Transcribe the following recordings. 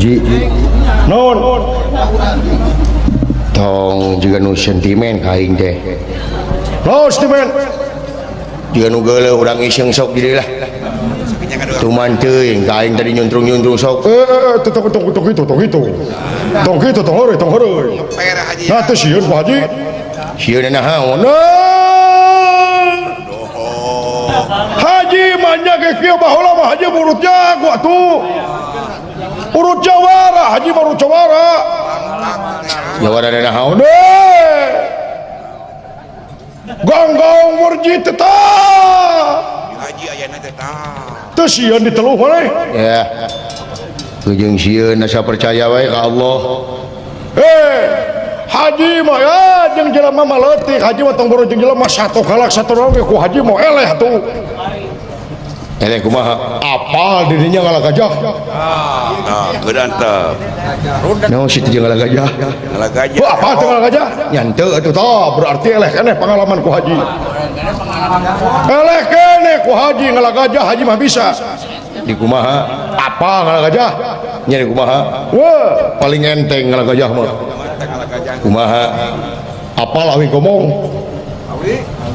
Ji non tong juga nu sentimen ka aing teh. Oh, sentimen. Juga nu geuleuh urang iseng sok di dieu lah. Tuman teuing ka aing tadi nyuntrung-nyuntrung sok. Tong tong tong itu tong itu. Tong kitu tong heureuy tong heureuy. Nah teu sieun ku haji. Sieun naon? Haji mah nya ge kieu baheula mah haji urut jago atuh. Urut jawara, haji mah urut jawara. Jawara naon? Gonggong murji tetap. Haji ayana teh tah. Teu sieun diteluh maneh. Ya. Ujung sieun asa percaya wae ka Allah. Haji mah ya jeung jelema mah leutik, haji mah tong boro jeung jelema satu galak satu oge ku haji mah eleh atuh. Eleh kumaha? Apal dirinya ngalah gajah. Nah, geudan teh. Naon situ jeung ngalah gajah? Ngalah gajah. Wah, apa teh ngalah gajah? Nyante atuh tah, berarti eleh keneh pengalaman ku haji. Eleh keneh ku haji ngalah gajah, haji mah bisa. Di kumaha? Apa ngalah gajah? Nya di kumaha? Wah, paling enteng ngalah gajah mah. Kumaha? Apal awi gomong?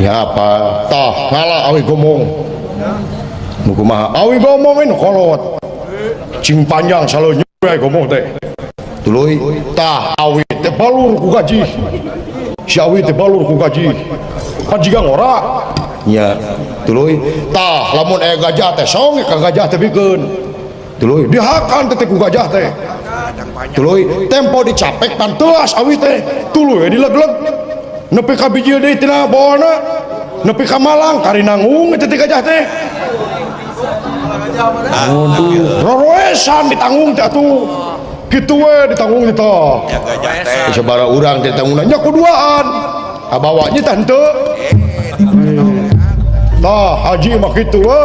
Ya apa? Tah, ngalah awi gomong. Nu kumaha? Awi gomong ini kolot. Cing panjang saleunyeut we gomong teh. Tuluy tah awi teh balur ku gaji. Si awi teh balur ku gaji. Pan jiga ngora. Nya, tuluy tah lamun aya gajah teh song ka gajah teh bikeun. Tuluy dihakan teh ku gajah teh. Tuluy tempo dicapek panteas awi teh. Tuluy dileg-leg. Nepi ka bijil deui tina bawana. Nepi ka Malang kari nanggung teh gajah teh. Aduh, roroesan ditanggung teh atuh. Kitu we ditanggung teh tah. Ya gajah teh. Sabaraha urang teh ditanggungan nya kuduaan. Kabawanya teh henteu. Tah haji mah kitu we.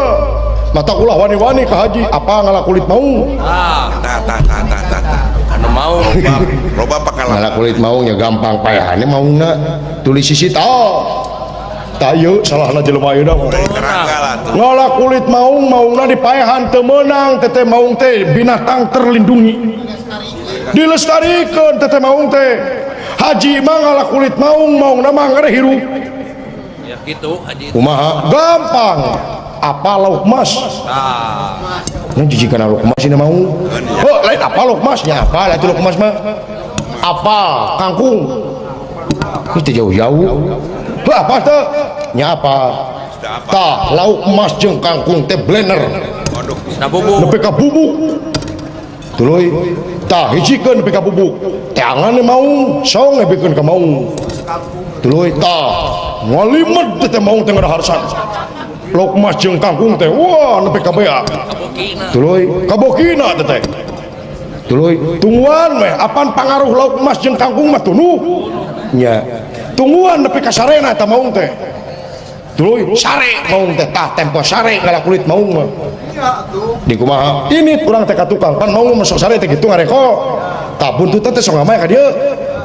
Mata ulah wani-wani ka haji, apa ngalah kulit maung? Tah tah tah tah tah tah. Anu mau Loba loba pengalaman. Ngalah kulit maung ya gampang payahane maungna. Tulis sisi tah. Tah ieu salahna jelema ayeuna mah. Terangga lah tuh. Ngalah kulit maung maungna dipaehan teu meunang teteh maung teh binatang terlindungi. Dilestarikan teteh maung teh. Haji mah ngalah kulit maung maungna mah ngere hirup. Ya gitu haji. Kumaha? Gampang. Apa lauk mas? Ah, Ini jijikan lauk mas ini mau. Oh, lain apa lauk mas? Ya apa lah itu lauk mas mah? Apa kangkung? Itu jauh-jauh. Heh, apa tuh? Nya apa? Tah lauk emas jeung kangkung teh blender. Waduh. nah bubuk. Nepi ka bubuk. Tuluy tah hijikeun nepi ka bubuk. Teangan maung, song nepikeun ka maung. Tuluy tah ngalimet teh maung teh ngadaharsan. Lauk emas jeung kangkung teh wah nepi ka bea. Kabukina. Tuluy kabokina teh teh. Tuluy tungguan weh apan pangaruh lauk emas jeung kangkung mah tunuh. Nya. Tungguan nepi ka sarena eta maung teh. Tuluy sare maung teh tah tempo sare ngalah kulit maung mah. Di kumaha? Ini urang teh ka tukang pan maung mah sok sare teh kitu ngareko. Tah buntutna teh sok ngamaya ka dieu.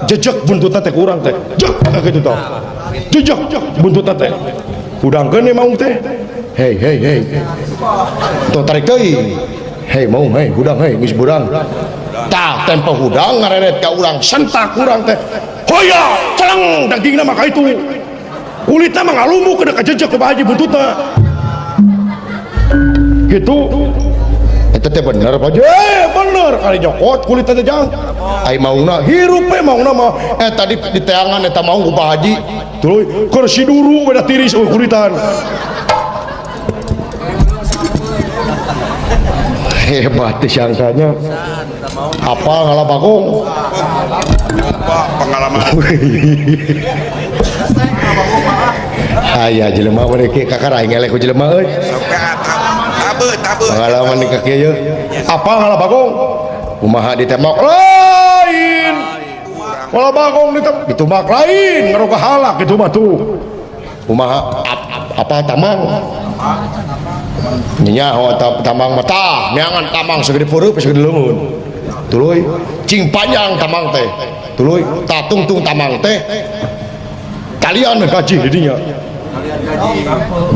Jejek buntutna teh ku urang teh. Jek kitu tah. Jejek buntutna teh. Hudangkeun we maung teh. Hei hei hei. Tuh tarik teuing. Hei maung hei hudang hei geus budang. Tah tempo hudang ngareret ka urang sentak urang teh. Hoya celeng dagingna mah ka itu. Kulitna mah ngalumbuk ke kajejek ku Pak Haji buntutna. Gitu. Eta teh bener Pak Haji. Bener kali nyokot kulitna teh jang. Ai maungna hirup we maungna mah. Tadi di teangan eta maung ku Pak Haji. Tuluy keur siduru beda tiris eueuh kulitan. Hebat teh sangkanya. Apa ngalah bagong? Apa pengalaman? Aya jelema we kieu kakara aing eleh ku jelema euy. Sok tabe tabe. Pengalaman di kaki ieu. Apa ngalah bagong? Kumaha ditembak lain. Ngalah bagong ditumbak lain, ngaroga halak kitu mah tuh. Kumaha apa tamang? Nya nyaho tamang mah tah, neangan tamang segede peureub segede leungeun. Tuluy cing panjang tamang teh. Tuluy tatungtung tamang teh. Kalian gaji di dinya.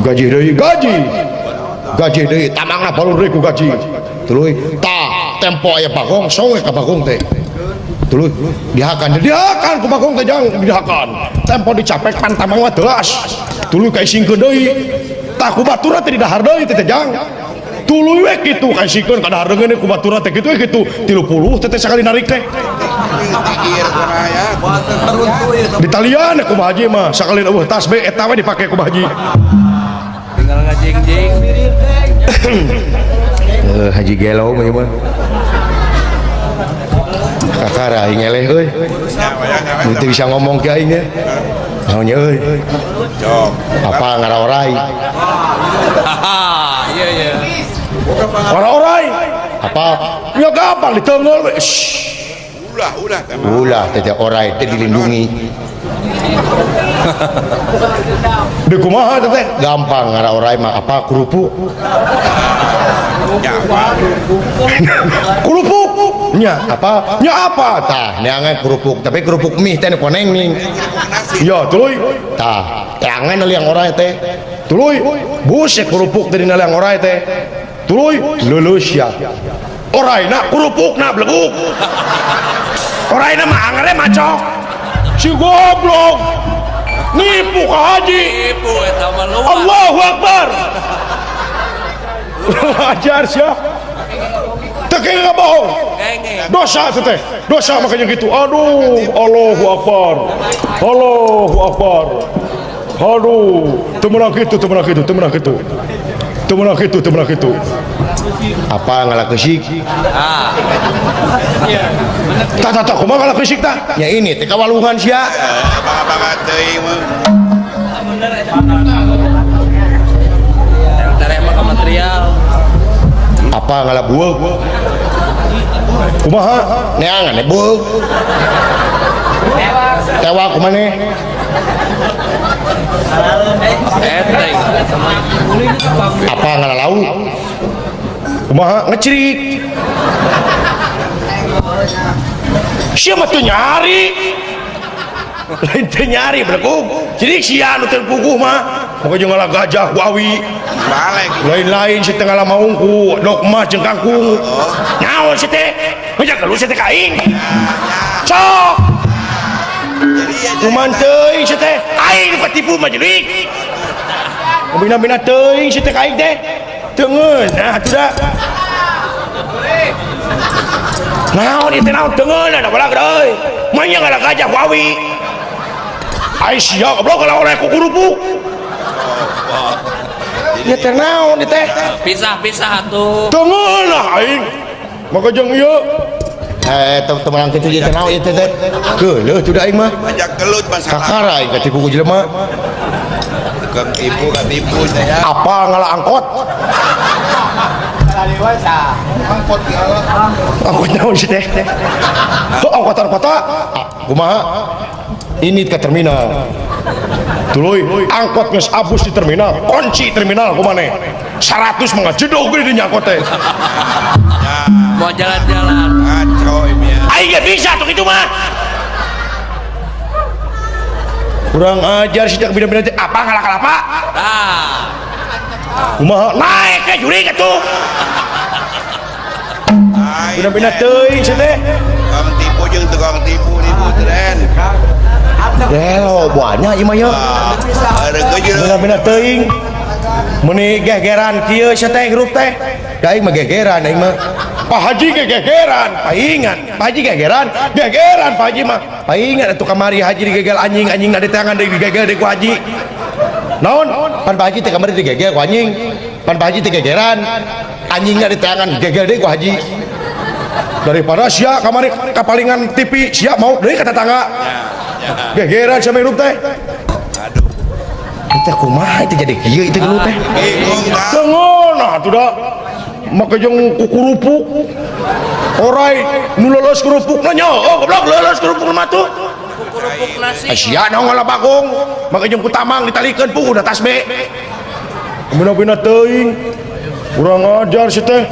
Gaji deui gaji. Gaji deui tamangna balur deui ku gaji. Tuluy tah tempo aya bagong song ka bagong teh. Tuluy dihakan dihakan ku bagong teh jang dihakan. Tempo dicapek pan tamang mah teuas. Tuluy kaisingkeun deui. Tah ku baturna teh didahar deui teh jang. Tuluy we kitu kaisingkeun ka dahar deui ku baturna teh kitu we kitu 30 teh sakali narik teh. Tikir kumaha ya. Di talian ku Haji mah sakali eueuh tas be eta we dipake ku Haji. Tinggal ngajing-jing. Haji gelo mah ieu mah. Kakara aing eleh euy. Teu bisa ngomong ke aing ge. Naon nya euy? Cok. Apa ngaraorai? Iya iya. Ngaraorai. Apa? Ya gampang diteunggeul we. Ulah ulah teh. Ulah teh orai teh dilindungi. Di kumaha teh? Gampang ngaraorai mah apa kerupuk. Kerupuk. Nya apa? Nya apa? Tah neangan kerupuk, tapi kerupuk mie teh nu koneng ning. Ya tuluy. Tah, teangan liang orai teh. Tuluy, bus kerupuk teh dina liang orai teh. Tuluy, lulus ya. Oraina kerupukna bleguk. Oraina mah angere macok. Si goblok. Nipu ka haji. Nipu eta mah luas. Allahu Akbar. Ajar sia. Teu kenging bohong. Dosa teh. Dosa makanya gitu. Aduh, Allahu Akbar. Allahu Akbar. Aduh, teu meunang kitu, teu meunang kitu, teu meunang kitu. Teu meunang kitu, teu meunang kitu. Apa ngalah keusik? Ah. Tah tah tah kumaha ngalah keusik tah? Nya ini teh kawalungan sia. Bangga-bangga teuing mah. Tereh mah ka material. Apa ngalah bueuk? Kumaha? Neangan we bueuk. Tewak kumaneh? Enteng. Apa ngalah lauk? Kumaha ngecerik? Sia mah teu nyari. Lain teu nyari belegug. Jadi sia nu teu puguh mah. Maka jeung ngalah gajah ku awi. Balik. Lain-lain si teh ngalah maung ku dogma jeung kangkung. Naon si teh? Ngajak gelut si teh ka aing. Cok. Kuman teuing si teh? Aing nu katipu mah jelik. Bina-bina teuing si teh ka aing teh. Teu ngeunah atuh da. Naon ieu teh naon teu ngeunah da balag deui. Manya ngalah gajah ku awi. Ai sia goblok ngalah orai ku kerupuk. Ieu teh naon ieu teh? Pisah-pisah atuh. Teu ngeunah aing. Maka jeung ieu teu meunang kitu ieu teh naon ieu teh teh. Geuleuh tuh da aing mah. Ajak gelut masalah. Kakara aing katipu ku jelema. Tukang tipu katipu saya. Apa ngalah angkot? Angkot naon sih teh? Tuh angkotan kota. Kumaha? Ini ke terminal. Tuluy angkot geus abus di terminal, kunci terminal kumaneh. 100 mah ngajedog geuning di angkot teh. Mau jalan-jalan. Ngaco ini ya. Aing ge bisa tuh kitu mah. Kurang ajar sih teh bina-bina teh apa ngalah kalapa? Tah. Kumaha naik ke jurig atuh. Bina-bina teuing sih teh. Tukang tipu jeung tukang tipu nipu tren. Gelo banyak ieu mah ye. Bina-bina teuing. Meuni gegeran kieu sia teh hirup teh. Da aing mah gegeran aing mah. Pak Haji ge gegeran, paingan. Pak Haji gegeran, gegeran Pak Haji mah. Paingan atuh kamari haji digegel anjing, anjing na di tangan deui digegel deui ku haji. Naon? Pan Pak Haji teh kamari digegel ku anjing. Pan Pak Haji teh gegeran, anjingna di tangan gegel deui ku haji. Daripada sia kamari kapalingan TV, sia mau deui ka tetangga. Gegeran sia hirup teh. Aduh. Teh kumaha teh jadi kieu itu gelut teh. Bingung tah. Teu ngeunah atuh da. Make jeung kukurupuk. Orai nu leuleus kerupukna nya, oh goblok leuleus kerupuk mah tuh. Kukurupuk nasi. Sia naon ngalah bagong. Make jeung ku tamang ditalikeun puguh da tas be. Bina-bina teuing. Kurang ajar si teh.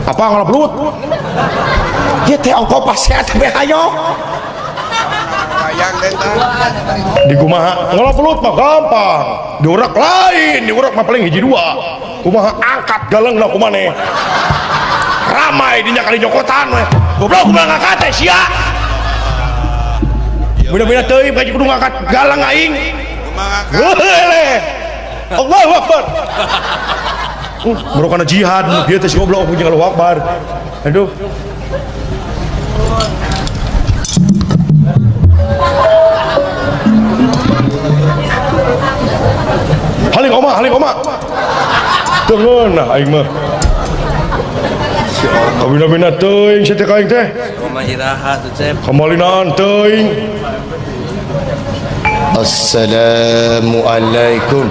Apa ngalah belut? Ieu teh ongko paseat be hayo. Wayang teh tah. Di kumaha ngolah belut mah gampang. Diurak lain, diurak mah paling hiji dua. Kumaha angkat galengna kumaneh. Ramai dinya kali nyokotan we. Goblok kumaha ngangkat teh sia. Beda-beda teuing kaji kudu ngangkat galang aing. Kumaha ngangkat? Lele. Allahu Akbar. Bro kana jihad ieu teh si goblok jeung Allahu Akbar. Aduh. Haling oma, haling oma. Teu ngeunah aing mah. Kabina-bina teuing sia teh ka aing teh. Oma iraha tuh Cep. Kamalinaan teuing. Assalamualaikum.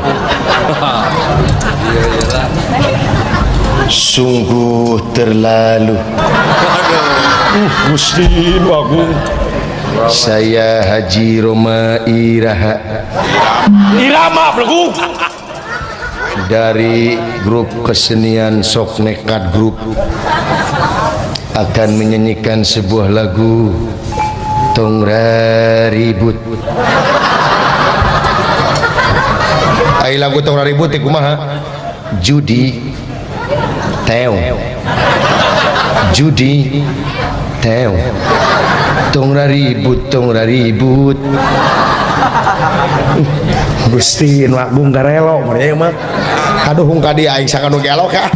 Sungguh terlalu. Gusti nu agung. Saya Haji Roma Iraha. Irama belegu. Dari grup kesenian Sok Nekat Group akan menyanyikan sebuah lagu Tong Raribut. Ai lagu Tong Raribut teh kumaha? Judi teong. Judi teong. Tong raribut, tong raribut. Gusti nu agung garelo mah mah. Kaduhung ka dieu aing sakanu gelo ka.